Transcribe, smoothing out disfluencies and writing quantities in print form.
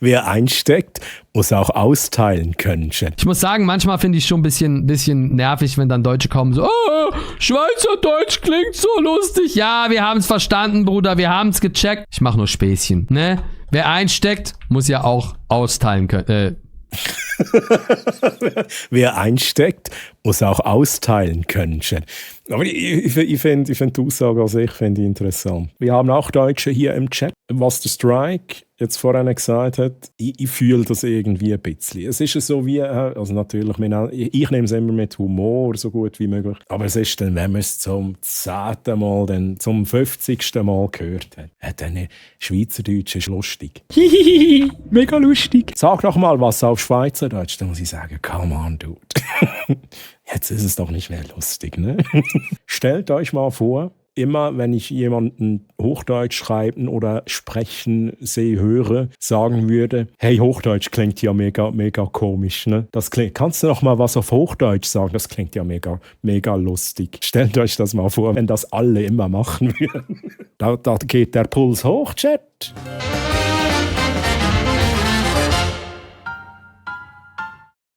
Wer einsteckt, muss auch austeilen können, Chat. Ich muss sagen, manchmal finde ich schon ein bisschen nervig, wenn dann Deutsche kommen so, oh, Schweizerdeutsch klingt so lustig. Ja, wir haben es verstanden, Bruder, wir haben es gecheckt. Ich mache nur Späßchen, ne? Wer einsteckt, muss ja auch austeilen können. Wer einsteckt, muss auch austeilen können, Chat. Aber ich finde die Aussage an sich interessant. Wir haben auch Deutsche hier im Chat. Was der Strike jetzt vorhin gesagt hat, ich fühle das irgendwie ein bisschen. Es ist so wie, also natürlich, ich nehme es immer mit Humor, so gut wie möglich. Aber es ist dann, wenn man es zum 10. Mal, dann zum 50. Mal gehört hat, dann Schweizerdeutsch ist lustig. Hihihi, mega lustig. Sag noch mal was auf Schweizerdeutsch, dann muss ich sagen, come on, dude. Jetzt ist es doch nicht mehr lustig, ne? Stellt euch mal vor, immer wenn ich jemanden Hochdeutsch schreiben oder sprechen sehe, höre, sagen würde, hey, Hochdeutsch klingt ja mega, mega komisch, ne? Kannst du noch mal was auf Hochdeutsch sagen? Das klingt ja mega, mega lustig. Stellt euch das mal vor, wenn das alle immer machen würden. Da geht der Puls hoch, Chat.